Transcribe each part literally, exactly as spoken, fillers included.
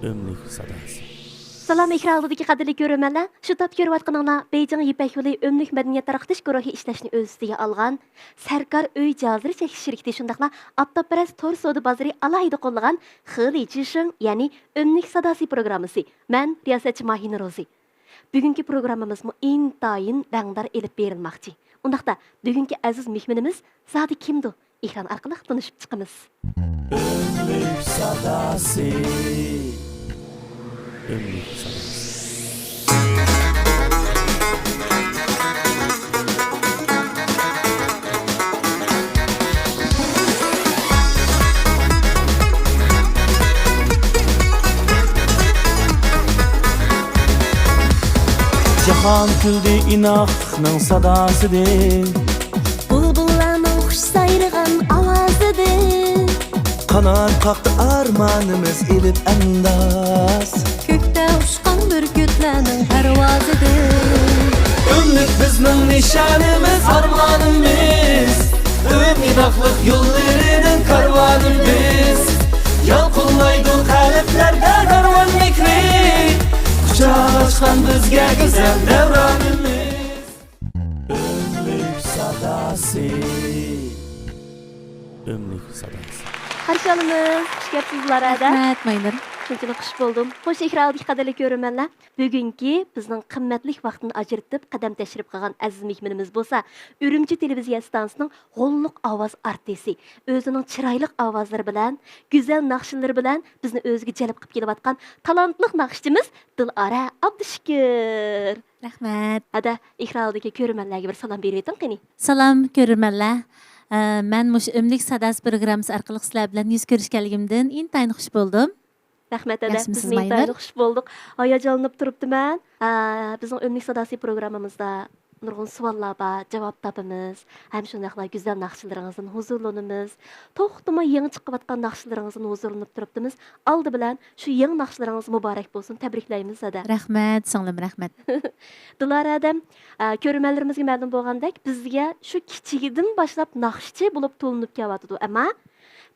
ئۆملۈك ساداسى. سالام، ئېكران ئالدىدىكى قەدىرلىك كۆرۈرمەنلەر. شۇ تاپتا كۆرۈۋاتقىنىڭلار بېيجىڭ يىپەك يولى ئۆملۈك مەدەنىيەت تارقىتىش گۇرۇھى ئىشلەشنى ئۆز ئۈستىگە ئالغان سەركار ئۆي جاھازلىرى چەكلىك شىركىتى، شۇنداقلا ئاپتاپپەرەس تور سودا بازىرى ئالاھىدە قوللىغان خېلى جىشىڭ، يەنى ئۆملۈك ساداسى پروگراممىسى. مەن رىياسەتچى ماھىنە روزى. بۈگۈنكى پروگراممىمىزمۇ ئىنتايىن رەڭدار ئېلىپ بېرىلماقچى. ئۇنداقتا، بۈگۈنكى ئەزىز مېھمىنىمىز زادى كىمدۇ؟ ئېكران ئارقىلىق تونۇشۇپ چىقىمىز. ئۆملۈك ساداسى. ئۆملۈك ساداسى. جاھان كۈلدى ئىناقلىقنىڭ ساداسىدىن. بۇلبۇللارنىڭ خۇش سايرىغان ئاۋازىدىن. قانات قاقتى ئارمانىمىز ئېلىپ ئەنداز. كۆكتە ئۇچقان بۈركۈتلەرنىڭ پەرۋازىدىن. ئۆملۈك بىزنىڭ نىشانىمىز، ئارمانىمىز. ئۆملۈك ئىناقلىق يوللىرىنىڭ كارۋانى بىز. يالقۇنلايدۇ قەلبلەردە دەرۋەن مېھرى. قۇچاق ئاچقان بىزگە گۈزەل دەۋرانىمىز. ئۆملۈك ساداسى. ئۆملۈك ساداسى. قارشى ئالىمىز. خۇش كەپسىز، دىلارا ھەدە. رەھمەت، ماينۇر. شۇنچىلىك خۇش بولدۇم. خوش، ئېكران ئالدىدىكى قەدىرلىك كۆرۈرمەنلەر، بۈگۈنكى بىزنىڭ قىممەتلىك ۋاقتىنى ئاجرىتىپ قەدەم تەشرىپ قىلغان ئەزىز مېھمىنىمىز بولسا، ئۈرۈمچى تېلېۋىزىيە ئىستانسىسىنىڭ غوللۇق ئاۋاز ئارتىسى، ئۆزىنىڭ چىرايلىق ئاۋازلىرى بىلەن، گۈزەل ناخشىلىرى بىلەن بىزنى ئۆزىگە جەلپ قىلىپ كېلىۋاتقان تالانتلىق ناخشىچىمىز دىلئارا ئابدۇشۈكۈر. رەھمەت. ھەدە، ئېكران ئالدىدىكى كۆرۈرمەنلەرگە بىر سالام بېرىۋېتىڭ قېنى. سالام، كۆرۈرمەنلەر. ئە، مەن مۇشۇ ئۆملۈك ساداسى پروگراممىسى ئارقىلىق سىلەر بىلەن يۈز كۆرۈشكەنلىكىمدىن ئىنتايىن خۇش بولدۇم. رەھمەت، ھەدە. ياخشىمۇسىز، بىزمۇ ماينۇر؟ ئىنتايىن خۇش بولدۇق. ھاياجانلىنىپ تۇرۇپتىمەن. ئە، بىزنىڭ ئۆملۈك ساداسى پروگراممىمىزدا نۇرغۇن سوئاللار بار، جاۋاب تاپىمىز. ھەم شۇنداقلا گۈزەل ناخشىلىرىڭىزدىن ھۇزۇرلىنىمىز. توختىماي يېڭى چىقىۋاتقان ناخشىلىرىڭىزدىن ھۇزۇرلىنىپ تۇرۇپتىمىز. ئالدى بىلەن شۇ يېڭى ناخشىلىرىڭىز مۇبارەك بولسۇن، تەبرىكلەيمىز ھەدە. رەھمەت، سىڭلىم، رەھمەت. دىلارا ھەدەم، ئە، كۆرۈرمەنلىرىمىزگە مەلۇم بولغاندەك، بىزگە شۇ كىچىكىدىن باشلاپ ناخشىچى بولۇپ تونۇلۇپ كېلىۋاتىدۇ. ئەمما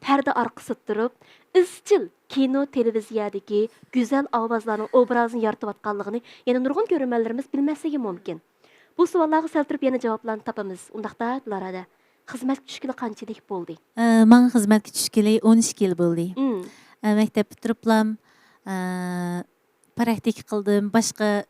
پەردە ئارقىسىدا تۇرۇپ، ئىزچىل كىنو، تېلېۋىزىيەدىكى گۈزەل ئاۋازلارنىڭ ئوبرازىنى يارىتىۋاتقانلىقىنى يەنە نۇرغۇن كۆرۈرمەنلىرىمىز بىلمەسلىكى مۇمكىن. بۇ سوئاللارغا سەل تۇرۇپ يەنە جاۋابلارنى تاپىمىز. ئۇنداقتا، دىلارا ھەدە، خىزمەتكە چۈشكىلى قانچىلىك بولدى؟ ئە، ماڭا خىزمەتكە چۈشكىلى ئون ئىككى يىل بولدى. مم. ئە، مەكتەپ پۈتتۈرۈپلام، ئە، پراكتىكا قىلدىم، باشقا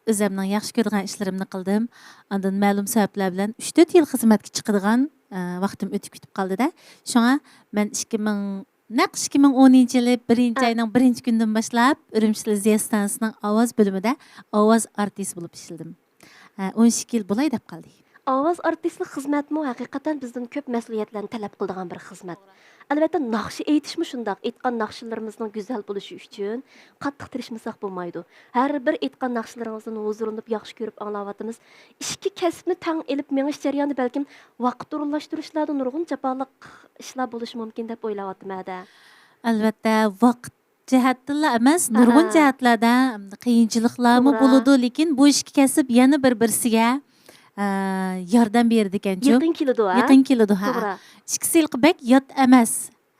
ئۆزەمنىڭ ياخشى كۆرىدىغان ئىشلىرىمنى قىلدىم. ئاندىن مەلۇم سەۋەبلەر بىلەن ئۈچ تۆت يىل خىزمەتكە چىقىدىغان، ئە، ۋاقتىم ئۆتۈپ كېتىپ قالدى-دە. شۇڭا مەن ئىككى مىڭ، نەق ئىككى مىڭ ئونىنچى يىلى بىرىنچى ھە. ئاينىڭ بىرىنچى كۈنىدىن باشلاپ ئۈرۈمچى تېلېۋىزىيە ئىستانسىسىنىڭ ئاۋاز بۆلۈمىدە ئاۋاز ئارتىسى بولۇپ ئىشلىدىم. ھە، ئون ئىككى يىل بولاي دەپ قالدى. ئاۋاز ئارتىسلىق خىزمەتمۇ ھەقىقەتەن بىزدىن كۆپ مەسئۇلىيەتلەرنى تەلەپ قىلىدىغان بىر خىزمەت. ئەلۋەتتە، ناخشا ئېيتىشمۇ شۇنداق. ئېيتقان ناخشىلىرىمىزنىڭ گۈزەل بولۇشى ئۈچۈن قاتتىق تىرىشمىساق بولمايدۇ. ھەر بىر ئېيتقان ناخشىلىرىڭىزدىن ھۇزۇرلىنىپ، ياخشى كۆرۈپ ئاڭلاۋاتىمىز. ئىككى كەسىپنى تەڭ ئېلىپ مېڭىش جەريانىدا بەلكىم ۋاقىت ئورۇنلاشتۇرۇشلاردا نۇرغۇن جاپالىق ئىشلار بولۇشى مۇمكىن دەپ ئويلاۋاتىمەن-دە. ئەلۋەتتە، ۋاقىت جەھەتتىنلا ئەمەس، ھە، نۇرغۇن ھە. جەھەتلەردە قىيىنچىلىقلارمۇ توغرا. بولىدۇ، لېكىن بۇ ئىككى كەسىپ يەنە بىر-بىرسىگە، ئە، ياردەم بېرىدىكەنچۇ؟ يېقىن كېلىدۇ، ھە؟ يېقىن كېلىدۇ، ھە. توغرا. ئىككىسى ھېلىقى بەك يات ئەمەس.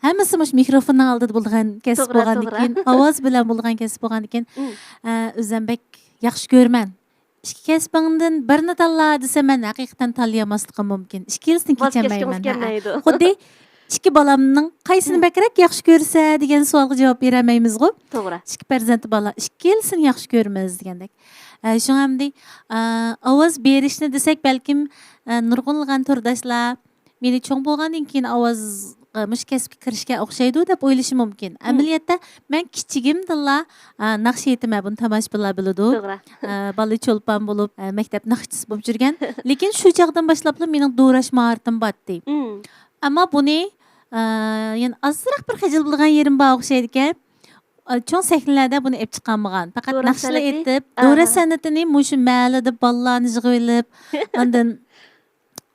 ھەممىسى مۇشۇ مىكروفوننىڭ ئالدىدا بولغان كەسىپ توغرا، بولغاندىكىن، توغرا. ئاۋاز بىلەن بولغان كەسىپ بولغاندىكىن، ئۇم. ئە، ئۆزۈم بەك ياخشى كۆرىمەن. ئىككى كەسپىڭدىن بىرنى تاللا دېسە، مەن ھەقىقەتەن تاللىيالماسلىقىم مۇمكىن. ئىككىلىسىنى ۋاز كېچەلمەيمەن. كەچكىڭىز كەلمەيدۇ. خۇددى ئىككى بالامنىڭ قايسىنى ھىم. بەكرەك ياخشى كۆرىسەن دېگەن سوئالغا جاۋاب بېرەلمەيمىزغۇ. توغرا. ئىككى پەرزەنتلىك بالا، ئىككىلىسىنى ياخشى كۆرىمىز دېگەندەك. ئە، شۇڭا ئەمدى، ئە، ئاۋاز بېرىشنى دېسەك، بەلكىم، ئە، نۇرغۇنلىغان تورداشلار مېنى چوڭ بولغاندىن كېيىن ئاۋازغا، مۇشۇ كەسىپكە كىرىشكە ئوخشايدۇ دەپ ئويلىشى مۇمكىن. ھىم. ئەمەلىيەتتە مەن كىچىكىمدىنلا، ئە، ناخشا ئېيتىمەن، بۇنى تاماشىبىنلار بىلىدۇ. توغرا. ئە، بالىلار چولپان بولۇپ، ئە، مەكتەپ ناخشىچىسى بولۇپ يۈرگەن. لېكىن شۇ چاغدىن باشلاپلا مېنىڭ دوراش ماھارىتىم بارتتى. ئۇم. ئەمما بۇنى، ئە، يەنە ئازراق بىر خىجىل بولغان يېرىم بار ئوخشايدىكەن. ئە، چوڭ سەھنىلەردە بۇنى ئېلىپ چىقالمىغان. پەقەت دوراش ناخشىلا سەنئىتى؟ ئېيتىپ، ئاھا. دوراش سەنئىتىنى مۇشۇ مەھەللىدە بالىلارنى يىغىۋېلىپ، ئاندىن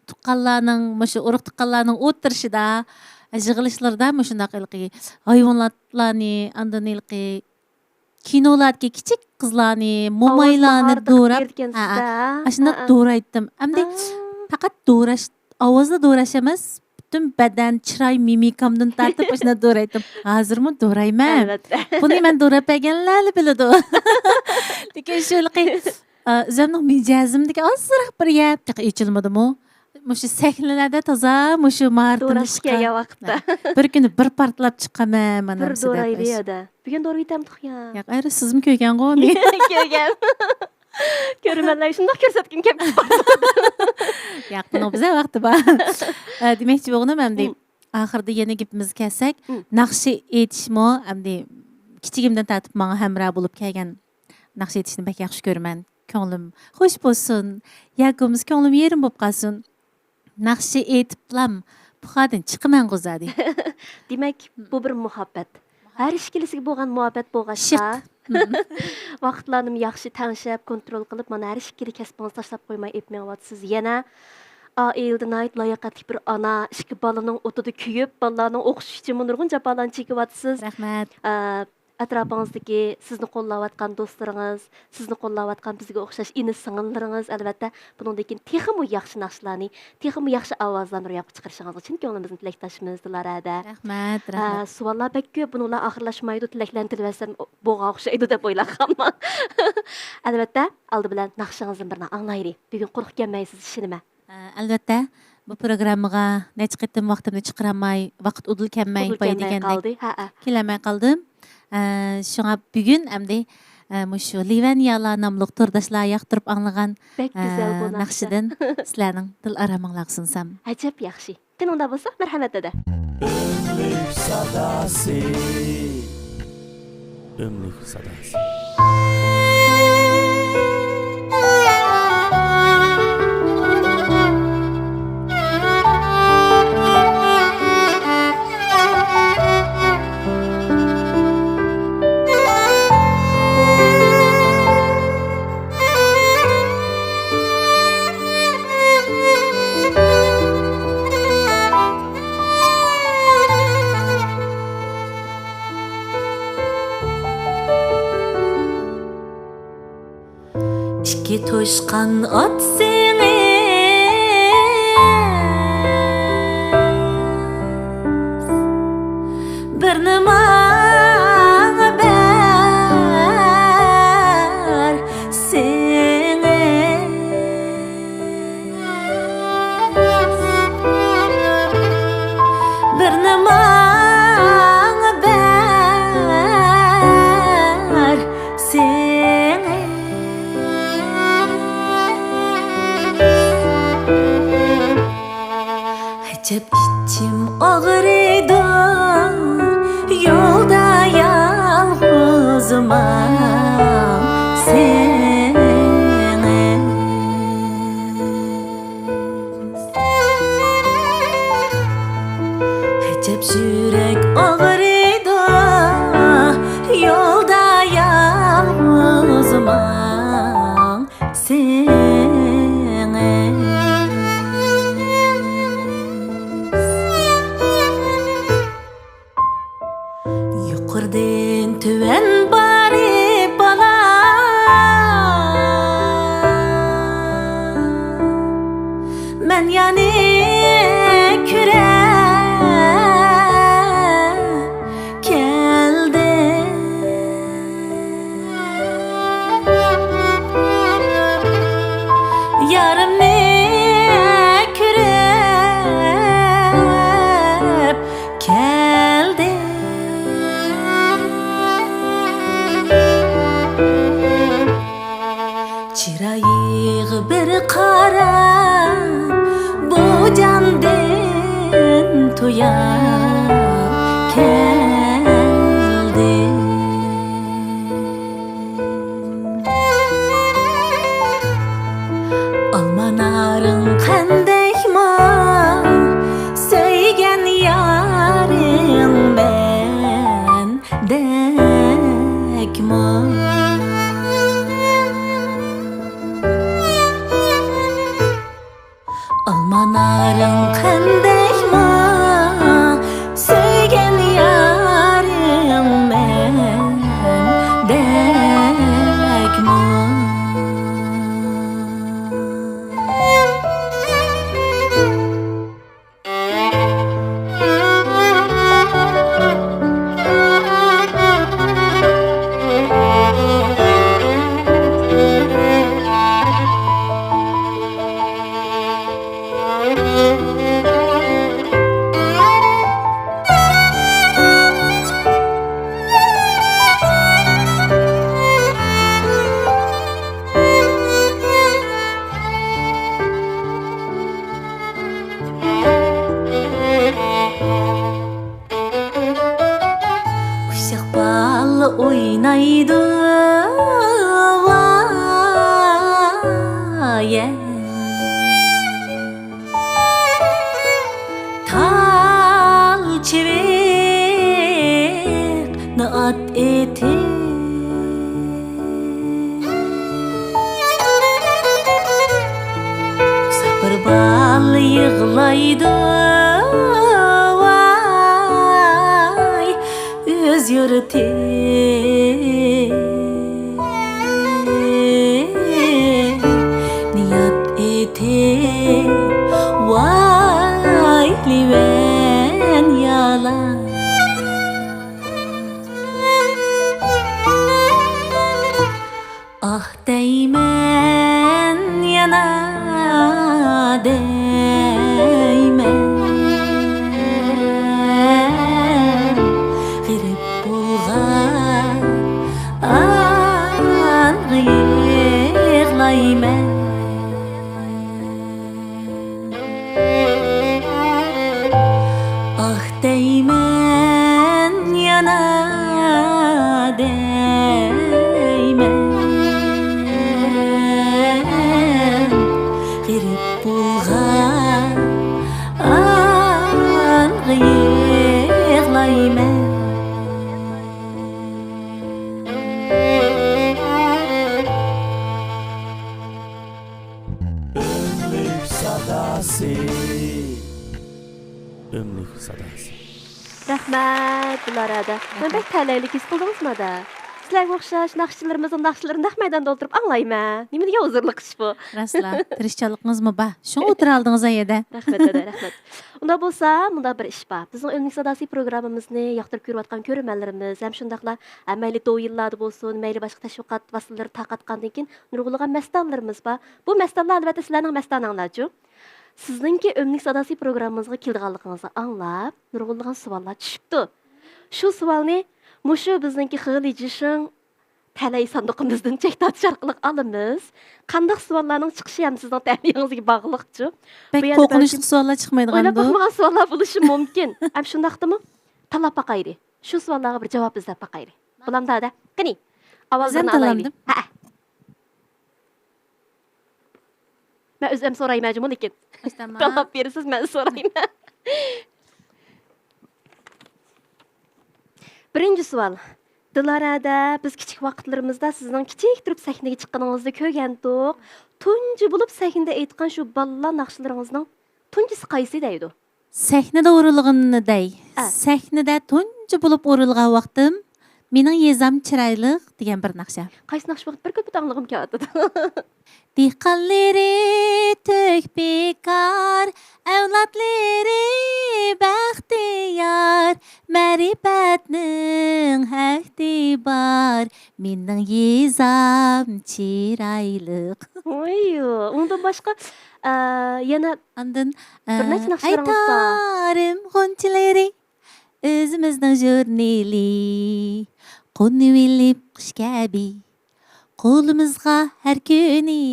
تۇغقانلارنىڭ، مۇشۇ ئۇرۇق تۇغقانلارنىڭ ئوتتۇرىسىدا، يىغىلىشلىرىدا مۇشۇنداق ھېلىقى ھايۋاناتلارنى، ئاندىن ھېلىقى كىنولاردىكى كىچىك قىزلارنى، مومايلارنى دوراپ، ھە، ھە، ئاشۇنداق دورايتتىم. ئەمدى پەقەت دوراش، ئاۋازلا دوراش ئەمەس، پۈتۈن بەدەن، چىراي، مىمىكامدىن تارتىپ ئاشۇنداق دورايتتىم. ھازىرمۇ دورايمەن. ئەلۋەتتە. بۇنى مەن دوراپ بەرگەنلەرلا بىلىدۇ. لېكىن شۇ ھېلىقى، ئا، ئۆزۈمنىڭ مىجەزىمدىكى ئازراق بىر يەر تېخى ئېچىلمىدىمۇ. مۇشۇ سەھنىلەردە تازا مۇشۇ ماھارىتىمنى دوراشقا كەلگەن ۋاقىتتا. بىر كۈنى بىر پارتلاپ چىقىمەن، مانا بىر دورىلى يەردە. بۈگۈن دورىۋېتەمدۇق يا؟ ياق، ئەرى سىزمۇ كۆرگەنغۇ ئۇنى. كۆرگەن. كۆرۈرمەنلەرگە شۇنداق كۆرسەتكۈم كەپ قالدى. ياق، بۇنىڭ بىزە ۋاقتى بار. ئە، دېمەكچى بولغىنىم ئەمدى، ئاخىرىدا يەنە گېپىمىزگە كەلسەك، ناخشا ئېيتىشمۇ ئەمدى كىچىكىمدىن تارتىپ ماڭا ھەمراھ بولۇپ كەلگەن ناخشا ئېيتىشنى بەك ياخشى كۆرىمەن. كۆڭلۈم خوش بولسۇن، ياكى بولمىسا كۆڭلۈم يېرىم بولۇپ قالسۇن. ناخشا ئېيتىپلام پۇخادىن چىقىمەنغۇ زادى. دېمەك، بۇ بىر مۇھەببەت. ھەر ئىككىلىسىگە بولغان مۇھەببەت بولغاچقا، ۋاقىتلارنىمۇ ياخشى تەڭشەپ، كونترول قىلىپ، مانا ھەر ئىككىلا كەسپىڭىزنى تاشلاپ قويماي ئېلىپ مېڭىۋاتىسىز. يەنە ئائىلىدە ناھايىتى لاياقەتلىك بىر ئانا، ئىككى بالىنىڭ ئوتىدا كۆيۈپ، بالىلارنىڭ ئوقۇش ئۈچۈنمۇ نۇرغۇن جاپالارنى چېكىۋاتىسىز. رەھمەت. ئە، ئەتراپىڭىزدىكى سىزنى قوللاۋاتقان دوستلىرىڭىز، سىزنى قوللاۋاتقان بىزگە ئوخشاش ئىنى-سىڭىللىرىڭىز، ئەلۋەتتە، بۇنىڭدىن كېيىن تېخىمۇ ياخشى ناخشىلارنى، تېخىمۇ ياخشى ئاۋازلارنى روياپقا چىقىرىشىڭىزغا چىن كۆڭلىمىزدىن تىلەكداشمىز، دىلارەدە. رەھمەت، ئە، رەھمەت. سوئاللار بەك كۆپ، بۇنىڭ بىلەن ئاخىرلاشمايدۇ، تىلەكلەرنى تىلىۋەتسەم بولغان ئوخشايدۇ دەپ ئويلاپ قالماڭ. ئەلۋەتتە، ئالدى بىلەن ناخشىڭىزدىن بىرنى ئاڭلايلى. بۈگۈن قۇرۇق كەلمەيسىز، ئىشىنىمەن. ئە، ئەلۋەتتە، بۇ پروگراممىغا نەچچە قېتىم ۋاقتىمنى چىقىرالماي، ۋاقىت ئۇدۇل كەلمەي، ئۇدۇل كەلمەي قالدى، ھەئە. كېلەلمەي قالدىم. ئە، شۇڭا بۈگۈن ئەمدى، ئە، مۇشۇ لىۋەنيالار ناملىق تورداشلار ياقتۇرۇپ ئاڭلىغان، بەك گۈزەل ئە، بۇ ناخشا. ناخشىدىن سىلەرنىڭ دىل ئارامىڭلارغا سۇنسام. ئەجەب ياخشى. قېنى ئۇنداق بولسا، مەرھەمەت دەدە. ئۆملۈك ساداسى. ئۆملۈك ساداسى. ئىككى توشقان ئاتسىڭىز، بىرنى ماڭا بەرسىڭىز، بىرنى ماڭا بەرسىڭىز. ئەجەب ئىچىم ئاغرىيدۇ، يولدا يالغۇز ماڭسىڭىز. ئەجەب يۈرەك ئاغرىيدۇ، يولدا يالغۇز ماڭسىڭىز. يۇقىرىدىن تۆۋەن بارىپ بالا، مەن يەنە كۆرۈپ كەلدىم. يارىمنى كۆرۈپ كەلدىم. چىرايىغا بىر قاراپ، بۇ جاندىن تويا كەلدىم. ئالما نارىڭ قەندەكمۇ، سۆيگەن يارىڭ مەن دەكمۇ. ئالما نارىڭ قەندەكمۇ، سۆيگەن يارىڭ مەن دەكمۇ. ئوينايدۇ ۋايە. تال چىۋىقنى ئات ئېتىپ، سابىر بال يىغلايدۇ ۋاي، ئۆز يۇرتى. نىيەت ئېتىپ، ۋاي، لىۋەن يالا. ئاھ دەيمەن، يەنە دەيمەن، غېرىب بولغان ئانغا يىغلايمەن. ئاھ دەيمەن، يەنە دەيمەن، غېرىب بولغان ئانغا يىغلايمەن. ئۆملۈك ساداسى. ئۆملۈك ساداسى. رەھمەت، دىلارا ھەدە. مەن بەك تەلەيلىك ھېس قىلدىڭىزمۇ ھەدە؟ سىلەرگە ئوخشاش ناخشىچىلىرىمىزنىڭ ناخشىلىرىنى نەق مەيداندا ئولتۇرۇپ ئاڭلايمەن. نېمە دېگەن ھۇزۇرلۇق ئىش بۇ؟ راسلا، تىرىشچانلىقىڭىزمۇ بار. شۇڭا ئولتۇرالدىڭىز ئۇ يەردە. رەھمەت، ھەدە، رەھمەت. ئۇنداق بولسا، مۇنداق بىر ئىش بار. بىزنىڭ ئۆملۈك ساداسى پروگراممىمىزنى ياقتۇرۇپ كۆرۈۋاتقان كۆرۈرمەنلىرىمىز ھەم شۇنداقلا، ئە، مەيلى دوۋيىنلاردا بولسۇن، مەيلى باشقا تەشۋىقات ۋاسىتىلىرى تارقاتقاندىن كېيىن نۇرغۇنلىغان مەستانىلىرىمىز بار. بۇ مەستانىلەر، ئەلۋەتتە، سىلەرنىڭ مەستانەڭلارچۇ؟ سىزنىڭكى ئۆملۈك ساداسى پروگراممىمىزغا كېلىدىغانلىقىڭىزنى ئاڭلاپ، نۇرغۇنلىغان سوئاللار چۈشۈپتۇ. شۇ سوئالنى مۇشۇ بىزنىڭكى خېلى جىشىڭ تەلەي ساندۇقىمىزدىن چەك تارتىش ئارقىلىق ئالىمىز. قانداق سوئاللارنىڭ چىقىشى ھەم سىزنىڭ تەلىيىڭىزگە باغلىقچۇ؟ بەك بۇ يەردە قورقۇنچلۇق بەلكىم سوئاللار چىقمايدىغاندۇ؟ ئويلاپ باقمىغان سوئاللار بولۇشى مۇمكىن. ھەم شۇنداقتىمۇ؟ تاللاپ باقايلى. شۇ سوئاللارغا بىر جاۋاب ئىزدەپ باقايلى. بولامدۇ ھەدە؟ قېنى، ئاۋازلىرىنى ئالايلى. ھەئە. مەن ئۆزۈم سورايمەن جۇمۇ، لېكىن. تاللاپ بېرىسىز، مەن سورايمەن. بىرىنچى سوئال. دىلارا ھەدە، بىز كىچىك ۋاقىتلىرىمىزدا سىزنىڭ كىچىك تۇرۇپ سەھنىگە چىققىنىڭىزنى كۆرگەنتۇق. تۇنجى بولۇپ سەھنىدە ئېيتقان شۇ بالىلار ناخشىلىرىڭىزنىڭ تۇنجىسى قايسى دەيدۇ؟ سەھنىدە ئورۇنلىغىنىنى دەي. ئە. سەھنىدە تۇنجى بولۇپ ئورۇنلىغان ۋاقتىم مېنىڭ يېزام چىرايلىق دېگەن بىر ناخشا. قايسى ناخشا ۋاقىت بىر كۆپۈت ئاڭلىغۇم كېلىۋاتىدۇ. دېھقانلىرى تۆك بىكار، ئەۋلادلىرى بەختىيار، مەرىپەتنىڭ ھەددى بار، مېنىڭ يېزام چىرايلىق. ۋاي، ئۇنىڭدىن باشقا، ئە، يەنە ئاندىن، بىر نەچچە ئە، ناخشىلىرىڭىز بار. ئەي تارىم غۇنچىلىرى، ئۆزىمىزنىڭ ژۇرنىلى، قونۇۋېلىپ قۇش كەبى قولىمىزغا ھەر كۈنى،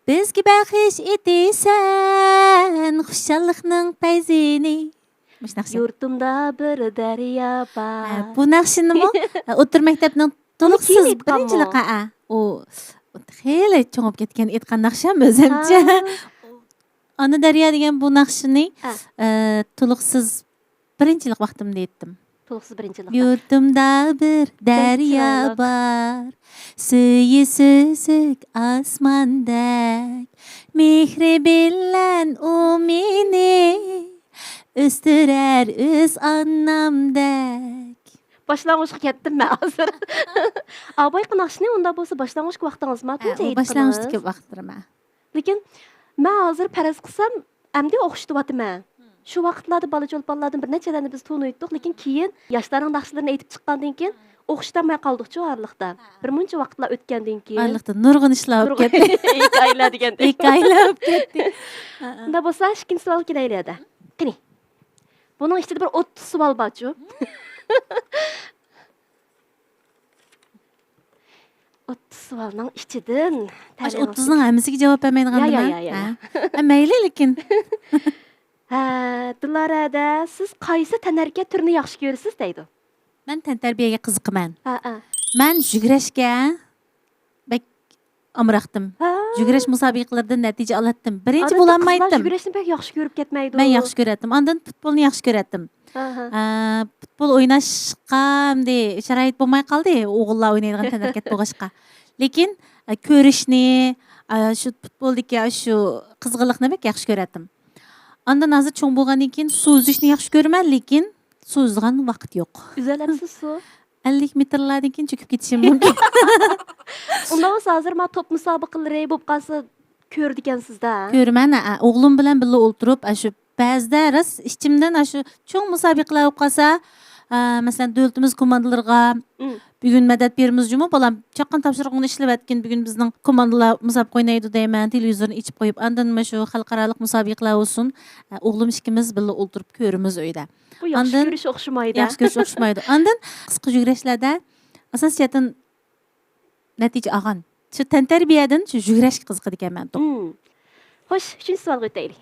بىزگە بەخش ئېتىسەن خۇشاللىقنىڭ پەيزىنى. مۇشۇ ناخشا. يۇرتۇمدا بىر دەريا بار. ھە، بۇ ناخشىنىمۇ، ھە، ئوتتۇرا مەكتەپنىڭ تولۇقسىز بىرىنچىلىك، ھە، ئۇ خېلى چوڭىيىپ كەتكەن ئېيتقان ناخشام ئۆزەمچە. ھە. ئانا دەريا دېگەن بۇ ناخشىنى، ھە، ئە، تولۇقسىز بىرىنچىلىك ۋاقتىمدا ئېيتتىم. تولۇقسىز بىرىنچىلىقتا. يۇرتۇمدا بىر دەريا بار، سۈيى سۈزۈك ئاسماندەك، مېھرى بىلەن ئۇ مېنى ئۆستۈرەر ئۆز ئانامدەك. باشلانغۇچقا كەتتىم مەن ھازىر. ئابايقى ناخشىنى ئۇنداق بولسا باشلانغۇچ ۋاقتىڭىزما؟ ھە، تۇنجى ئېيتقىنىڭىز. باشلانغۇچتىكى ۋاقىتلىرىم، ھە. لېكىن مەن ھازىر پەرەز قىلسام، ئەمدى ئوخشىتىۋاتىمەن. شۇ ۋاقىتلاردا بالا چولپانلاردىن بىر نەچچىلەرنى بىز تونۇيتتۇق، لېكىن كېيىن ياشلارنىڭ ناخشىلىرىنى ئېيتىپ چىققاندىن كېيىن ئوخشىتالماي قالدۇقچۇ ئارىلىقتا. بىر مۇنچە ۋاقىتلار ئۆتكەندىن كېيىن. ئارىلىقتا نۇرغۇن ئىشلار بولۇپ كەتتى. ھېكايىلەر دېگەندەك. ھېكايىلەر بولۇپ كەتتى. ئۇنداق بولسا، ئىككىنچى سوئالغا كېلەيلى ھەدە. قېنى. بۇنىڭ ئىچىدە بىر ئوتتۇز سوئال بارچۇ؟ ئوتتۇز سوئالنىڭ ئىچىدىن ئاشۇ ئوتتۇزنىڭ ھەممىسىگە جاۋاب بەرمەيدىغاندىمەن؟ يا، يا، يا، يا. ھە؟ ھە، مەيلى، لېكىن. ھە، دىلارا ھەدە، سىز قايسى تەنھەرىكەت تۈرىنى ياخشى كۆرىسىز دەيدۇ. مەن تەنتەربىيەگە قىزىقىمەن. ھە، ھە. مەن يۈگۈرۈشكە بەك ئامراقتىم. يۈگۈرۈش مۇسابىقىلىرىدىن نەتىجە ئالاتتىم. بىرىنچى بولالمايتتىم. يۈگۈرۈشنى بەك ياخشى كۆرۈپ كەتمەيدۇ. مەن ياخشى كۆرەتتىم. ئاندىن پۇتبولنى ياخشى كۆرەتتىم. ئە، پۇتبول ئويناشقا ئەمدى شارائىت بولماي قالدى، ئوغۇللار ئوينايدىغان تەنھەرىكەت بولغاچقا. لېكىن، ئە، كۆرۈشنى، ئە، شۇ پۇتبولدىكى شۇ قىزغىنلىقنى بەك ياخشى كۆرەتتىم. ئاندىن ھازىر چوڭ بولغاندىن كېيىن سۇ ئۈزۈشنى ياخشى كۆرىمەن، لېكىن سۇ ئۈزىدىغان ۋاقىت يوق. ئۈزەلەمسىز سۇ؟ ئەللىك مېتىرلاردىن كېيىن چۆكۈپ كېتىشىم مۇمكىن. ئۇنداق بولسا ھازىر ما توپ مۇسابىقىلىرى بولۇپ قالسا كۆرىدىكەنسىز-دە. كۆرىمەن، ھە، ئوغلۇم بىلەن بىللە ئولتۇرۇپ، ئاشۇ بەزىدە راست ئىچىمدىن ئاشۇ چوڭ مۇسابىقىلەر بولۇپ قالسا، ئە، مەسىلەن، دۆلىتىمىز كوماندىلىرىغا بۈگۈن مەدەت بېرىمىز جۇمۇ، بالام، چاققان تاپشۇرۇقنى ئىشلىۋەتكىن، بۈگۈن بىزنىڭ كوماندىلار مۇسابىقە ئوينايدۇ دەيمەن، تېلېۋىزورنى ئېچىپ قويۇپ، ئاندىن مانا شۇ خەلقئارالىق مۇسابىقىلەر بولسۇن، ئە، ئوغلۇم ئىككىمىز بىللە ئولتۇرۇپ كۆرىمىز ئۆيدە. بۇ ياخشى ئاندىن كۆرۈش ئوخشىمايدۇ. ياخشى كۆرۈش ئوخشىمايدۇ. ئاندىن قىسقا يۈگۈرۈشلەردە ئاساسىي جەھەتتىن نەتىجە ئالغان. شۇ تەنتەربىيەدىن شۇ يۈگۈرۈشكە قىزىقىدىكەنمەن توپ. مم. خوش، ئۈچىنچى سوئالغا ئۆتەيلى.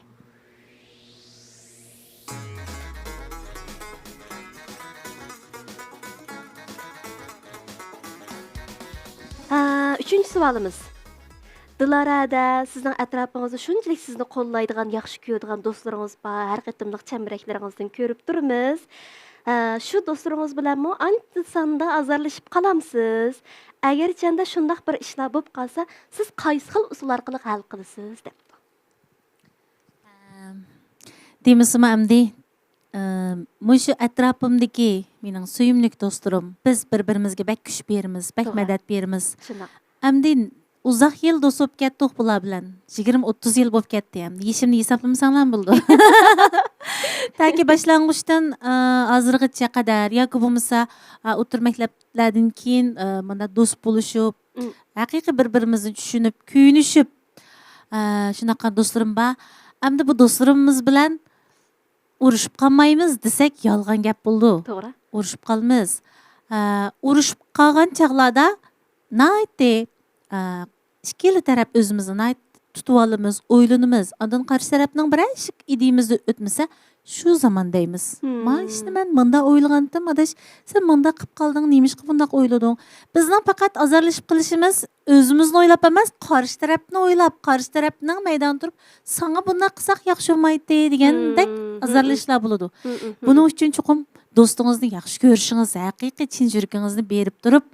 ئا، ئۈچىنچى سوئالىمىز. دىلارەدە سىزنىڭ ئەتراپىڭىزدا شۇنچىلىك سىزنى قوللايدىغان، ياخشى كۆرىدىغان دوستلىرىڭىز بار، ھەر قېتىملىق چەمبىرەكلىرىڭىزدىن كۆرۈپ تۇرىمىز. ئە، شۇ دوستلىرىڭىز بىلەنمۇ ئانچە ساندا ئازارلىشىپ قالامسىز؟ ئەگەرچەندە شۇنداق بىر ئىشلار بولۇپ قالسا، سىز قايسى خىل ئۇسۇل ئارقىلىق ھەل قىلىسىز؟ دەپتۇ. ئەم، دېمىسىمۇ ئەمدى، ئەم، مۇشۇ ئەتراپىمدىكى مېنىڭ سۆيۈملۈك دوستلىرىم، بىز بىر-بىرىمىزگە بەك كۈچ بېرىمىز، بەك توغرا. مەدەت بېرىمىز. شۇنداق. ئەمدى ئۇزاق يىل دوست بولۇپ كەتتۇق بۇلار بىلەن. يىگىرمە، ئوتتۇز يىل بولۇپ كەتتى. ئەمدى يېشىمنى ھېسابلىمىساڭلارمۇ بولىدۇ. تاكى باشلانغۇچتىن، ئا، ھازىرغىچە قەدەر ياكى بولمىسا، ئا، ئوتتۇرا مەكتەپلەردىن كېيىن، ئا، مانا دوست بولۇشۇپ، مم. ھەقىقىي بىر-بىرىمىزنى چۈشىنىپ، كۆيۈنۈشۈپ، ئا، شۇنداق دوستلىرىم بار. ئەمدى بۇ دوستلىرىمىز بىلەن ئۇرۇشۇپ قالمايمىز دېسەك، يالغان گەپ بولىدۇ. توغرا. ئۇرۇشۇپ قالىمىز. ئە، ئۇرۇشۇپ قالغان چاغلاردا ناھايىتى، ئە، ئىككىلا تەرەپ ئۆزىمىزنى ناھايىتى تۇتۇۋالىمىز، ئويلىنىمىز. ئاندىن قارشى تەرەپنىڭ بىرەر ئىشىك ئىدىيىمىزدىن ئۆتمىسە، شۇ زامان دەيمىز. مم. مانا ئىشنى مەن مۇنداق ئويلىغانتىم، ئاداش، سەن مۇنداق قىلىپ قالدىڭ، نېمىشقا بۇنداق ئويلىدىڭ؟ بىزنىڭ پەقەت ئازارلىشىپ قېلىشىمىز ئۆزىمىزنى ئويلاپ ئەمەس، قارشى تەرەپنى ئويلاپ، قارشى تەرەپنىڭ مەيدانىدا تۇرۇپ، ساڭا بۇنداق قىلساق ياخشى بولمايتتى دېگەندەك مم، ئازارلىشىشلار بولىدۇ. مم، مم، مم. بۇنىڭ ئۈچۈن چوقۇم دوستىڭىزنى ياخشى كۆرۈشىڭىز، ھەقىقىي چىن يۈرىكىڭىزنى بېرىپ تۇرۇپ،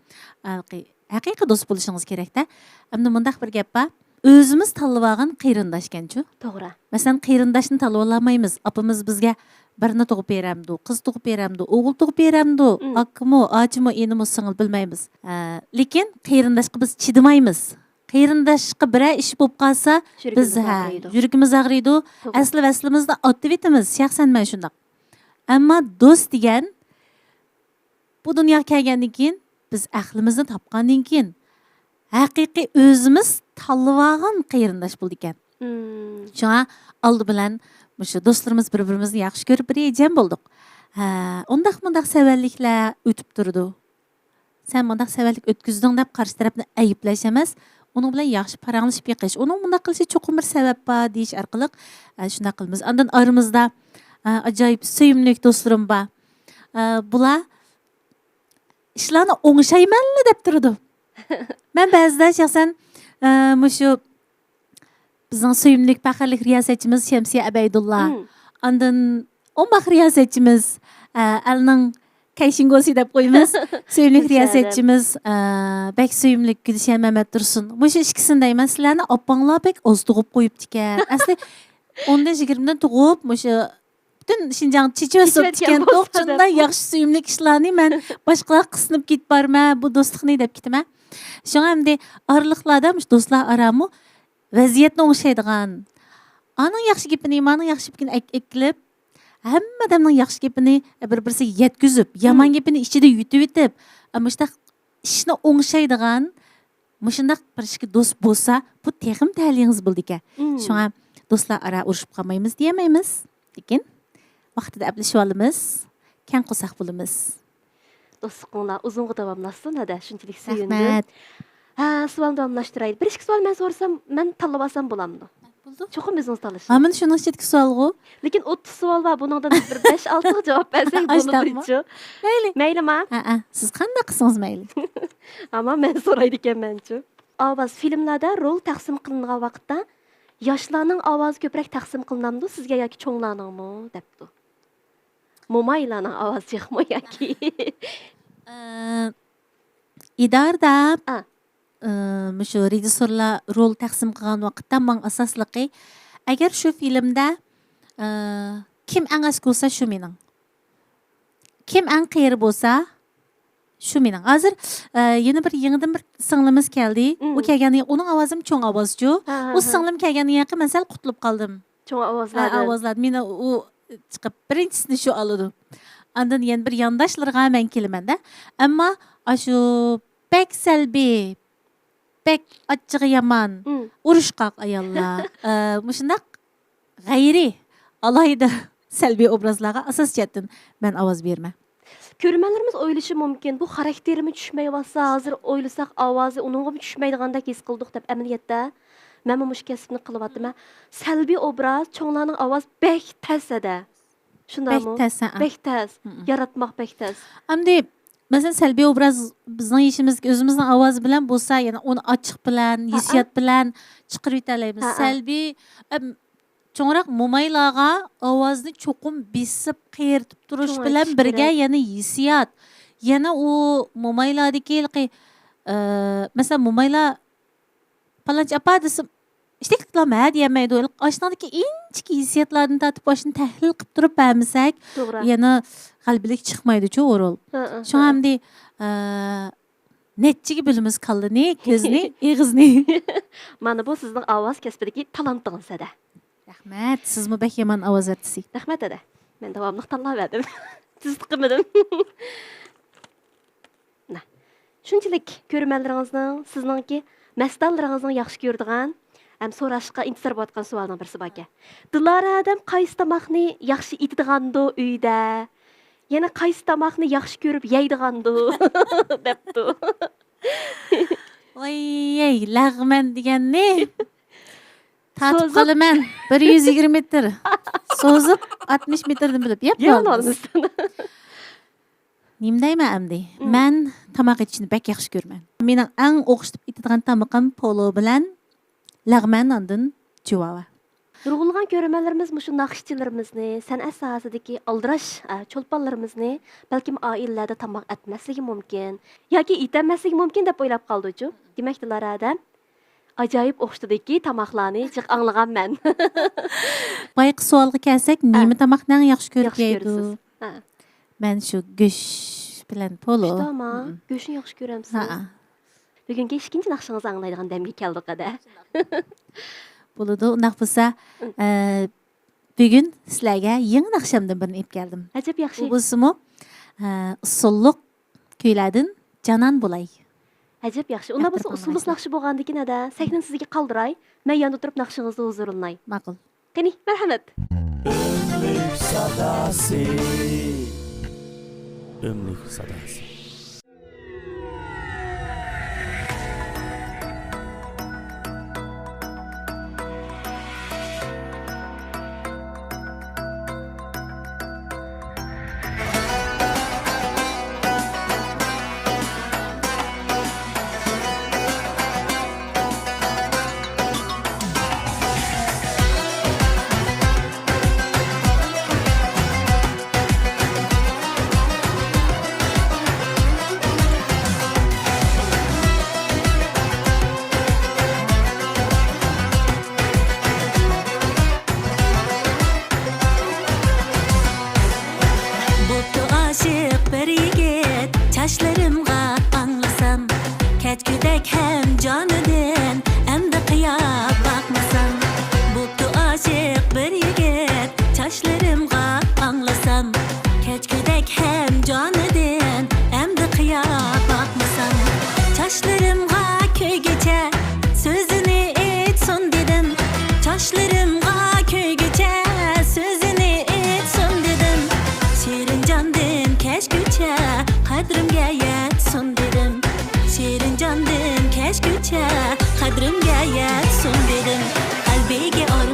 ھەقىقىي، ھەقىقىي دوست بولۇشىڭىز كېرەكتە. ئەمدى مۇنداق بىر گەپ بار. ئۆزىمىز تاللىۋالغان قېرىنداشكەنچۇ؟ توغرا. مەسىلەن، قېرىنداشنى تاللىۋالالمايمىز. ئاپىمىز بىزگە بىرنى تۇغۇپ بېرەمدۇ، قىز تۇغۇپ بېرەمدۇ، ئوغۇل تۇغۇپ بېرەمدۇ، مم. ئاكىمۇ، ئاچىمۇ، ئىنىمۇ، سىڭىل بىلمەيمىز. ئە، لېكىن قېرىنداشقا بىز چىدىمايمىز. قېرىنداشقا بىرەر ئىش بولۇپ قالسا، بىز، يۈرىكىمىز ھە، ئاغرىيدۇ. يۈرىكىمىز ئاغرىيدۇ. توغرا. ئەسلى ۋەسلىمىزنى ئاتىۋېتىمىز. شەخسەن مەن شۇنداق. ئەمما دوست دېگەن بۇ دۇنياغا كەلگەندىن كېيىن، بىز ئەقلىمىزنى تاپقاندىن كېيىن، ھەقىقىي ئۆزىمىز تاللىۋالغان قېرىنداش بولىدىكەن. مم. شۇڭا ئالدى بىلەن مۇشۇ دوستلىرىمىز بىر-بىرىمىزنى ياخشى كۆرۈپ بىر جەم بولدۇق. ھە، ئۇنداق-مۇنداق سەۋەنلىكلەر ئۆتۈپ تۇرىدۇ. سەن مۇنداق سەۋەنلىك ئۆتكۈزدۈڭ دەپ قارشى تەرەپنى ئەيىبلەش ئەمەس، ئۇنىڭ بىلەن ياخشى پاراڭلىشىپ بېقىش. ئۇنىڭ مۇنداق قىلىشى چوقۇم بىر سەۋەب بار دېيىش ئارقىلىق، ئە، شۇنداق قىلىمىز. ئاندىن ئارىمىزدا، ئە، ئاجايىپ سۆيۈملۈك دوستلىرىم بار. ئە، بۇلار ئىشلارنى ئوڭشايمەنلا دەپ تۇرىدۇ. مەن بەزىدە شەخسەن، ئە، مۇشۇ بىزنىڭ سۆيۈملۈك پەخىرلىك رىياسەتچىمىز شەمسىيە ئەبەيدۇللا. مم. ئاندىن ئوماق رىياسەتچىمىز، ئە، ئەلنىڭ كەيشىنگوسى دەپ قويىمىز. سۆيۈملۈك رىياسەتچىمىز، ئە، بەك سۆيۈملۈك گۈلشەن مەمەتتۇرسۇن. مۇشۇ ئىككىسىنى دەيمەن، سىلەرنى ئاپاڭلار بەك ئاز تۇغۇپ قويۇپتىكەن. ئەسلى ئوندىن يىگىرمىدىن تۇغۇپ، مۇشۇ پۈتۈن شىنجاڭ چېچىۋەتسۇپتىكەن. توق، شۇنداق ياخشى سۆيۈملۈك ئىشلارنى مەن باشقىلارغا قىسنىپ كېتىپ بارىمەن، بۇ دوستلۇقنى دەپ كېتىمەن. شۇڭا ئەمدى ئارىلىقلاردا مۇشۇ دوستلار ئارامۇ ۋەزىيەتنى ئوڭشايدىغان، ئانىڭ ياخشى گېپىنى، مانىڭ ياخشى گېپىنى ئەك-، ئەكىلىپ، ھەممە ئادەمنىڭ ياخشى گېپىنى بىر-بىرسىگە يەتكۈزۈپ، يامان گېپىنى ئىچىدە يۇتۇۋېتىپ، مۇشۇنداق ئىشنى ئوڭشايدىغان، مۇشۇنداق بىر ئىككى دوست بولسا، بۇ تېخىمۇ تەلىيىڭىز بولىدىكەن. مم. شۇڭا دوستلار ئارا ئۇرۇشۇپ قالمايمىز دېيەلمەيمىز، لېكىن ۋاقتىدا ئەپلىشىۋالىمىز، كەڭ قورساق بولىمىز. دوستلۇقۇڭلار ئۇزۇنغا داۋاملاشسۇن، ھەدە، شۇنچىلىك سۆيۈندۈم. رەھمەت. ھە، سوئالنى داۋاملاشتۇرايلى. بىر ئىككى سوئال مەن سورىسام، مەن تاللىۋالسام بولامدۇ؟ چوقۇم ئۆزىڭىز تاللىشىڭ. ھا، مانا شۇنىڭ ئىچىدىكى سوئالغۇ. لېكىن ئوتتۇز سوئال بار، بۇنىڭدىن بىر بەش-ئالتىغا جاۋاب بەرسەك بولىدۇچۇ. مەيلى. مەيلىما؟ ھە، ھە. سىز قانداق قىلسىڭىز مەيلى. ئەمما مەن سورايدىكەنمەنچۇ. ئاۋاز، فىلىملاردا رول تەقسىم قىلىنغان ۋاقىتتا ياشلارنىڭ ئاۋازى كۆپرەك تەقسىم قىلىنامدۇ سىزگە ياكى چوڭلارنىڭمۇ دەپتۇ. مومايلارنىڭ ئاۋازى جىقمۇ ياكى؟ ئە، ئىدارىدە، ئا. ئە، مۇشۇ رېژىسسورلار رول تەقسىم قىلغان ۋاقىتتا ماڭا ئاساسلىقى، ئەگەر شۇ فىلىمدە، ئە، كىم ئەڭ ئەسكى بولسا، شۇ مېنىڭ. كىم ئەڭ قېرى بولسا، شۇ مېنىڭ. ھازىر، ئە، يەنە بىر يېڭىدىن بىر سىڭلىمىز كەلدى. ئۇ مم. كەلگەندىن كېيىن، ئۇنىڭ ئاۋازىمۇ چوڭ ئاۋازچۇ. ھە، ھە، ئۇ ھە. سىڭلىم كەلگەندىن كېيىن مەن سەل قۇتۇلۇپ قالدىم. چوڭ ھە، ئاۋازلاردىن. ئاۋازلار. مېنى ئۇ چىقىپ، بىرىنچىسىنى شۇ ئالىدۇ. ئاندىن يەنە بىر يانداشلىرىغا مەن كېلىمەن-دە. ئەمما ئاشۇ بەك سەلبىي، بەك ئاچچىقى يامان، مم. ئۇرۇشقاق ئاياللار، ئە، مۇشۇنداق غەيرىي، ئالاھىدە سەلبىي ئوبرازلارغا ئاساسىي جەھەتتىن مەن ئاۋاز بېرىمەن. كۆرۈرمەنلىرىمىز ئويلىشى مۇمكىن، بۇ خاراكتېرىمۇ چۈشمەيۋاتسا، ھازىر ئويلىساق ئاۋازى ئۇنىڭغىمۇ چۈشمەيدىغاندەك ھېس قىلدۇق دەپ. ئەمەلىيەتتە مەنمۇ مۇشۇ كەسىپنى قىلىۋاتىمەن. سەلبىي ئوبراز، چوڭلارنىڭ ئاۋازى بەك تەس ھەدە. شۇنداقمۇ؟ بەك تەس، ھەئە. بەك تەس. مم. ياراتماق بەك تەس. ئەمدى، مەسىلەن، سەلبىي ئوبراز بىزنىڭ يېشىمىزدىكى ئۆزىمىزنىڭ ئاۋازى بىلەن بولسا، يەنە ئۇنى ئاچچىق بىلەن، ھەئە. ھېسسىيات بىلەن چىقىرىۋېتەلەيمىز. ھەئە. سەلبىي، ئەم، چوڭراق مومايلارغا ئاۋازنى چوقۇم بېسىپ، قېرىتىپ تۇرۇش چوڭايتىش بىلەن بىرگە كېرەك. يەنە ھېسسىيات. يەنە ئۇ مومايلاردىكى ھېلىقى، ئە، مەسىلەن، مومايلار پالانچى ئاپا دېسە، ئىشتەكلىكلەرمۇ ھە دېيەلمەيدۇ. ئاشۇنىڭدىكى ئىنچىكە ھېسسىياتلاردىن تارتىپ ئاشۇنى تەھلىل قىلىپ تۇرۇپ بەرمىسەك، توغرا. يەنە غەلىبىلىك چىقمايدۇچۇ ئۇ رول. ھە، ھە، شۇڭا ھە. ئەمدى، ئە، نەچچىگە بۆلىمىز كاللىنى، كۆزنى، ئېغىزنى. مانا بۇ سىزنىڭ ئاۋاز كەسپىدىكى تالانتىڭىز ھەدە. رەھمەت، سىزمۇ بەك يامان ئاۋاز ئارتىسى. رەھمەت ھەدە. مەن داۋاملىق تاللاۋەردىم. تۈزۈت قىلمىدىم. نە. شۇنچىلىك كۆرۈرمەنلىرىڭىزنىڭ، سىزنىڭكى مەستانىلىرىڭىزنىڭ ياخشى كۆرىدىغان ھەم سوراشقا ئىنتىزار بولۇۋاتقان سوئالنىڭ بىرسى باركەن. دىلارە ھەدەم قايسى تاماقنى ياخشى ئېتىدىغاندۇ ئۆيدە؟ يەنە قايسى تاماقنى ياخشى كۆرۈپ يەيدىغاندۇ؟ دەپتۇ. ۋاي، لەغمەن دېگەننى تارتىپ سوزۇپ. قالىمەن. بىر يۈز يىگىرمە مېتىر. سوزۇپ، ئاتمىش مېتىردىن بىلىپ يەپ يەپ بولىمىز. ئالىمىز. نېمە دەيمەن ئەمدى؟ مم. مەن تاماق ئېتىشنى بەك ياخشى كۆرىمەن. مېنىڭ ئەڭ ئوخشىتىپ ئېتىدىغان تامىقىم پولۇ بىلەن لەغمەن، ئاندىن چىۋاۋا. نۇرغۇنلىغان كۆرۈرمەنلىرىمىز مۇشۇ ناخشىچىلىرىمىزنى، سەنئەت ساھەسىدىكى ئالدىراش، ئە، چولپانلىرىمىزنى بەلكىم ئائىلىلەردە تاماق ئەتمەسلىكى مۇمكىن ياكى ئېتەلمەسلىكى مۇمكىن دەپ ئويلاپ قالىدۇچۇ. دېمەك، دىلارە ھەدەم ئاجايىپ ئوخشىتىدىكى تاماقلارنى جىق ئاڭلىغان مەن. بايىقى سوئالغا كەلسەك، ھە. نېمە تاماقنى ئەڭ ياخشى كۆرۈپ يەيدۇ؟ ياخشى كۆرىسىز. ھە. مەن شۇ گۆش بىلەن پولۇ. شۇنداقما؟ مم. گۆشنى ياخشى كۆرەمسىز؟ ھەئە. بۈگۈنكى ئىككىنچى ناخشىڭىزنى ئاڭلايدىغان دەمگە كەلدۇق ھەدە. بولىدۇ، ئۇنداق بولسا، مم. ئە، بۈگۈن سىلەرگە يېڭى ناخشامدىن بىرنى ئېلىپ كەلدىم. ئەجەب ياخشى. ئۇ بولسىمۇ، ئە، ئۇسسۇللۇق كۈيلەردىن جانان بولاي. ئەجەب ياخشى. ئۇنداق بولسا ئۇسسۇللۇق ناخشا بولغاندىكىن ھەدە، سەھنىنى سىزگە قالدۇراي. مەن ياندا تۇرۇپ ناخشىڭىزنى ھۇزۇرلىناي. ماقۇل. قېنى، مەرھەمەت. ئۆملۈك ساداسى. ئۆملۈك ساداسى. بوپتۇ ئاشىق بىر يىگىت، چاچلىرىمغا ئاڭلىسام، كەچكۈدەك ھەم جانىدىن ئەمدى قىيا باقمىسام. بوپتۇ ئاشىق بىر يىگىت، چاچلىرىمغا ئاڭلىسام، كەچكۈدەك ھەم جانىدىن ئەمدى قىيا باقمىسام. چاچلىرىمغا كۆيگۈچە سۆزىنى ئېيتسۇن دېدىم. چاچلىرىمغا كۆيگۈچە سۆزىنى ئېيتسۇن دېدىم. شېرىن جاندىن كەچكۈچە قەدرىمگە يەتسۇن دېدىم. شېرىن جاندىن كەچكۈچە قەدرىمگە يەتسۇن دېدىم. قەلبىگە ئوت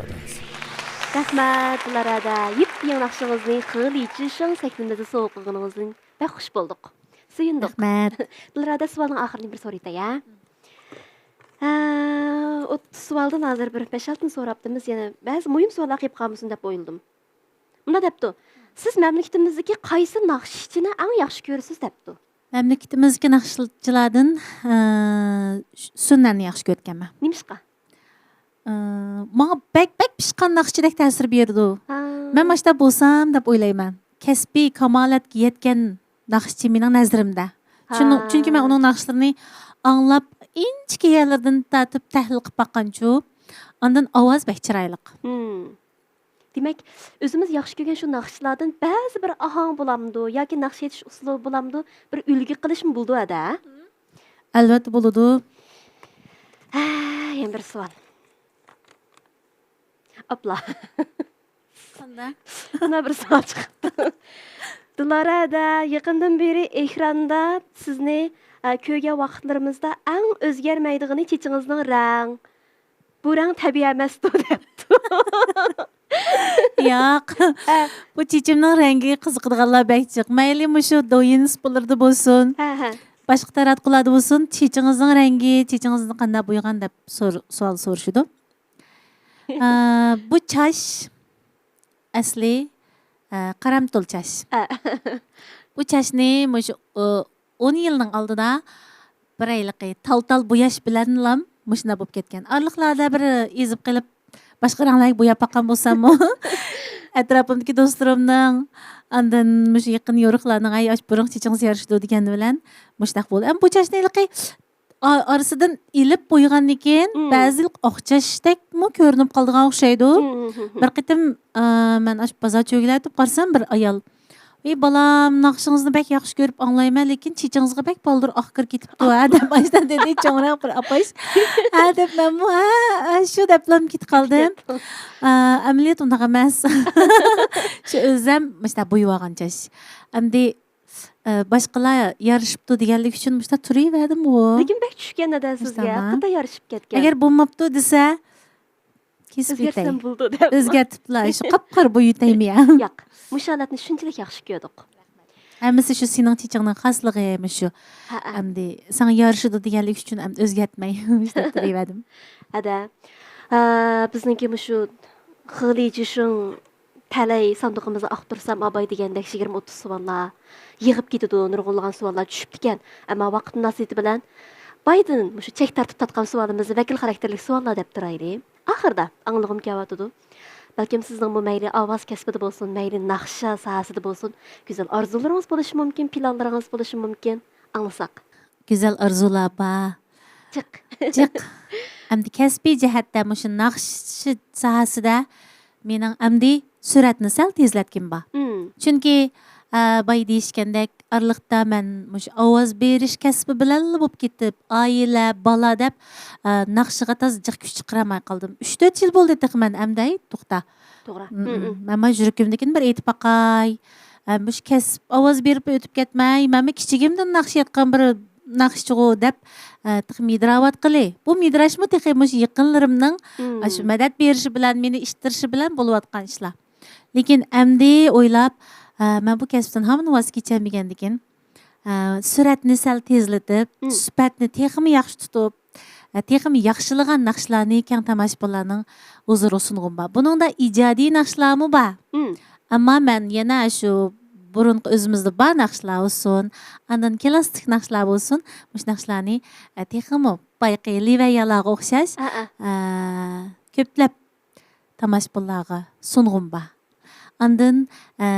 رەھمەت، دىلارەدە، يېپيېڭى ناخشىڭىزنى خېلى جىشىڭ سەھنىمىزدە سوۋغا قىلغىنىڭىزدىن بەك خۇش بولدۇق. سۆيۈندۇق. رەھمەت. دىلارەدە، سوئالنىڭ ئاخىرىنى بىر سورايتاي، ھە؟ ھە، ئوتتۇز سوئالدىن ھازىر بىر بەش-ئالتىنى سوراپتىمىز، يەنە بەزى مۇھىم سوئاللار قېلىپ قالمىسۇن دەپ ئويلىدىم. مۇنداق دەپتۇ، سىز مەملىكىتىمىزدىكى قايسى ناخشىچىنى ئەڭ ياخشى كۆرىسىز دەپتۇ. مەملىكىتىمىزدىكى ناخشىچىلاردىن، ئە، سۈننەننى ياخشى كۆرىدىكەنمەن. نېمىشقا؟ ئە، ماڭا بەك، بەك پىشقان ناخشىچىدەك تەسىر بېرىدۇ. ھا. مەن ماشتا بولسام دەپ ئويلايمەن. كەسپىي كامالەتكە يەتكەن ناخشىچى مېنىڭ نەزىرىمدە. چۈن-، ھا. چۈنكى مەن ئۇنىڭ ناخشىلىرىنى ئاڭلاپ، ئىنچىكە يەرلىرىدىن تارتىپ تەھلىل قىلىپ باققانچۇ. ئاندىن ئاۋاز بەك چىرايلىق. ھىم. دېمەك، ئۆزىمىز ياخشى كۆرگەن شۇ ناخشىچىلاردىن بەزى بىر ئاھاڭ بولامدۇ ياكى ناخشا ئېيتىش ئۇسلۇبى بولامدۇ، بىر ئۈلگە قىلىشمۇ بولىدۇ ھەدە؟ ئەلۋەتتە بولىدۇ. ھە، يەنە بىر سوئال. ئاپلا. قانداق؟ مانا بىر سوئال چىقىپتۇ. دىلارەدە، يېقىندىن بېرى ئېكراندا سىزنى، ئە، كۆرگەن ۋاقىتلىرىمىزدا ئەڭ ئۆزگەرمەيدىغىنى چېچىڭىزنىڭ رەڭ. بۇ رەڭ تەبىئىي ئەمەستۇ دەپتۇ. ياق. ھە. بۇ چېچىمنىڭ رەڭگىگە قىزىقىدىغانلار بەك جىق. مەيلى مۇشۇ دويىن سپوللىردا بولسۇن، ھە، ھە. باشقا تاراتقۇلاردا بولسۇن، چېچىڭىزنىڭ رەڭگى، چېچىڭىزنى قانداق بويىغان دەپ سور-، سوئال سورىشىدۇ. ئە، بۇ چاچ ئەسلى، ئە، قارامتۇل چاچ. ئە. بۇ چاچنى مۇشۇ، ئۇ، ئون يىلنىڭ ئالدىدا بىر ھېلىقى تال-تال بوياش بىلەنلا مۇشۇنداق بولۇپ كەتكەن. ئارىلىقلاردا بىر ئېزىپ قېلىپ، باشقا رەڭلەرگە بوياپ باققان بولساممۇ، ئەتراپىمدىكى دوستلىرىمنىڭ، ئاندىن مۇشۇ يېقىن يورۇقلارنىڭ، «ئەي، ئاش بۇرۇڭ چېچىڭىز يارىشىدۇ» دېگەندى بىلەن مۇشۇنداق بولدى. ئەمما بۇ چاچنى ھېلىقى ئا-، ئارىسىدىن ئېلىپ بويىغاندىن كېيىن، مم. بەزى ئاق چاچتەكمۇ كۆرۈنۈپ قالىدىغان ئوخشايدۇ. مم، مم، مم. بىر قېتىم، ئا، مەن ئاشۇ بازار چۆگىلەردە بارسام، بىر ئايال، «ۋەي بالام، ناخشىڭىزنى بەك ياخشى كۆرۈپ ئاڭلايمەن، لېكىن چېچىڭىزغا بەك بالدۇر ئاق كىر كېتىپتۇ ھە» دەپ ئاشۇنداق دېدى، چوڭراق بىر ئاپاش. ھە دەپ مەنمۇ، ھە، ھە، شۇ دەپلا كېتىپ قالدىم. ئا، ئەمەلىيەت ئۇنداق ئەمەس. شۇ ئۆزەم مۇشۇنداق بويىۋالغان چاچ. ئەمدى ئە، باشقىلار يارىشىپتۇ دېگەنلىك ئۈچۈن مۇشۇنداق تۇرۇۋەردىمغۇ. لېكىن بەك چۈشكەن ھەدە سىزگە، مۇشۇنداقمۇ؟ قاتا يارىشىپ كەتكەن. ئەگەر بولماپتۇ دېسە، كېسىپ ئۆزگەرتسەم يۆتەي. بولىدۇ دەپ. ئۆزگەرتىپلا، شۇ قاپقارا بويىتەيمۇ يا؟ ياق، مۇشۇ ھالەتنى شۇنچىلىك ياخشى كۆردۇق. ھەممىسى شۇ سېنىڭ چېچىڭنىڭ خاسلىقى مۇشۇ. ھەئە. ئەمدى ساڭا يارىشىدۇ دېگەنلىك ئۈچۈن ئەمدى ئۆزگەرتمەي مۇشۇنداق تۇرۇۋەردىم. ھەدە. ئە، بىزنىڭكى مۇشۇ خېلى جىشىڭ تەلەي ساندۇقىمىزنى ئاختۇرسام، ئاباي دېگەندەك يىگىرمە ئوتتۇز سوئاللار يىغىپ كېتىدۇ، نۇرغۇنلىغان سوئاللار چۈشۈپتىكەن. ئەمما ۋاقىت مۇناسىۋىتى بىلەن بايىدىن مۇشۇ چەك تارتىپ تارتقان سوئالىمىزنى ۋەكىل خاراكتېرلىك سوئاللار دەپ تۇرايلى. ئاخىرىدا ئاڭلىغۇم كېلىۋاتىدۇ. بەلكىم سىزنىڭمۇ مەيلى ئاۋاز كەسپىدە بولسۇن، مەيلى ناخشا ساھەسىدە بولسۇن، گۈزەل ئارزۇلىرىڭىز بولۇشى مۇمكىن، پىلانلىرىڭىز بولۇشى مۇمكىن. ئاڭلىساق. گۈزەل ئارزۇلار بار. جىق. جىق. ئەمدى كەسپىي جەھەتتە مۇشۇ ناخشا ساھەسىدە مېنىڭ ئەمدى سۈرئەتنى سەل تېزلەتكىنىم بار. مم. چۈنكى، ئە، بايا دېيىشكەندەك، ئارىلىقتا مەن مۇشۇ ئاۋاز بېرىش كەسپى بىلەنلا بولۇپ كېتىپ، ئائىلە، بالا دەپ، ئە، ناخشىغا تازا جىق كۈچ چىقىرالماي قالدىم. ئۈچ تۆت يىل بولدى تېخى مەن ئەمدى، توختا. توغرا. مم، مم، مم. مم. مەنمۇ يۈرىكىمدىكىنى بىر ئېيتىپ باقاي. ئە، مۇشۇ كەسىپ ئاۋاز بېرىپ ئۆتۈپ كەتمەي، مەنمۇ كىچىكىمدىن ناخشا ئېيتقان بىر ناخشىچىغۇ دەپ، ئە، تېخى مىدىراۋاتقىلى. بۇ مىدىراشمۇ تېخى مۇشۇ يېقىنلىرىمنىڭ، مم. ئاشۇ مەدەت بېرىشى بىلەن، مېنى ئىتتىرىشى بىلەن بولۇۋاتقان ئىشلار. لېكىن ئەمدى ئويلاپ، ئە، مەن بۇ كەسىپتىن ھامان ۋاز كېچەلمىگەندىكىن، ئە، سۈرئەتنى سەل تېزلىتىپ، مم. سۈپەتنى تېخىمۇ ياخشى تۇتۇپ، ئە، تېخىمۇ ياخشىلىغان ناخشىلارنى كەڭ تاماشىبىنلارنىڭ ھۇزۇرىغا سۇنغۇم بار. بۇنىڭدا ئىجادىي ناخشىلارمۇ بار. مم. ئەمما مەن يەنە شۇ بۇرۇنقى ئۆزىمىزدە بار ناخشىلار بولسۇن، ئاندىن كلاسسىك ناخشىلار بولسۇن، مۇشۇ ناخشىلارنى، ئە، تېخىمۇ بايىقى لىۋەييالارغا ئوخشاش، ئە، ئە. ئە، كۆپلەپ تاماشىبىنلارغا سۇنغۇم بار. ئاندىن، ئە،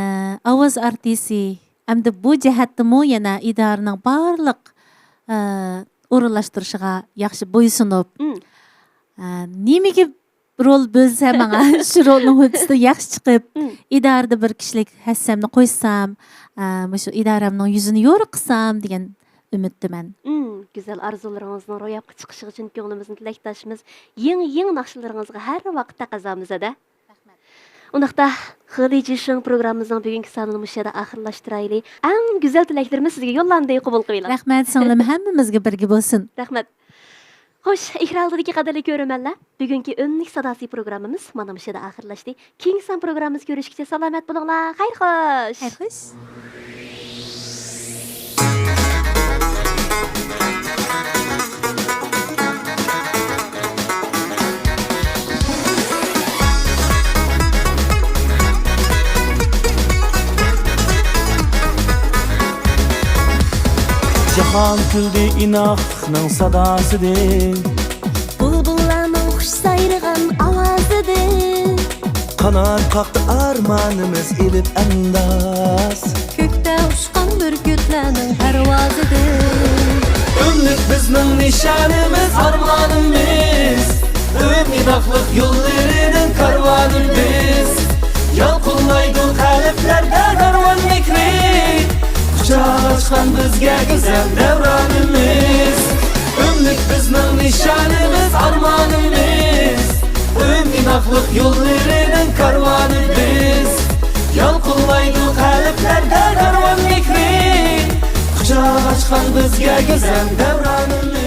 ئاۋاز ئارتىسى، ئەمدى بۇ جەھەتتىمۇ يەنە ئىدارىنىڭ بارلىق، ئە، ئورۇنلاشتۇرۇشىغا ياخشى بويسۇنۇپ، مم. ئە، نېمىگە رول بۆلسە ماڭا شۇ رولنىڭ ھۆددىسىدە ياخشى چىقىپ، مم. ئىدارىدە بىر كىشىلىك ھەسسەمنى قوشسام، ئە، مۇشۇ ئىدارەمنىڭ يۈزىنى يورۇق قىلسام دېگەن ئۈمىدتىمەن. مم، گۈزەل ئارزۇلىرىڭىزنىڭ روياپقا چىقىشىغا چىن كۆڭلىمىزدىن تىلەكداشمىز. يېڭى، يېڭى ناخشىلىرىڭىزغا ھەر ۋاقىت تەقەززامىز ھەدە. رەھمەت. ئۇنداقتا، خېلى جىشىڭ پروگراممىمىزنىڭ بۈگۈنكى سانىنى مۇشۇ يەردە ئاخىرلاشتۇرايلى. ئەڭ گۈزەل تىلەكلىرىمىز سىزگە يوللاندى، قوبۇل قىلىۋېلىڭ. رەھمەت، سىڭلىم، ھەممىمىزگە بىرگە بولسۇن. رەھمەت. خوش، ئېكران ئالدىدىكى قەدىرلىك كۆرۈرمەنلەر، بۈگۈنكى ئۈنلۈك ساداسى پروگراممىمىز مانا مۇشۇ يەردە ئاخىرلاشتى. كېيىنكى سان پروگراممىمىزدا كۆرۈشكىچە سالامەت بولۇڭلار. خەير خوش. خەير خوش. جاھان كۈلدى ئىناقلىقنىڭ ساداسىدىن. بۇلبۇللارنىڭ خۇش سايرىغان ئاۋازىدىن. قانات قاقتى ئارمانىمىز ئېلىپ ئەنداز. كۆكتە ئۇچقان بۈركۈتلەرنىڭ پەرۋازىدىن. ئۈنلۈك بىزنىڭ نىشانىمىز، ئارمانىمىز. ئۈمىد ئىناقلىق يوللىرىنىڭ كارۋانى بىز. يالقۇنلايدۇ قەلبلەردە دەۋران مېھرى. قۇچاق ئاچقان بىزگە گۈزەل دەۋرانىمىز. ئۈنلۈك بىزنىڭ نىشانىمىز، ئارمانىمىز. ئۈمىد ئىناقلىق يوللىرىنىڭ كارۋانى بىز. يالقۇنلايدۇ قەلبلەردە دەۋران مېھرى. قۇچاق ئاچقان بىزگە گۈزەل دەۋرانىمىز.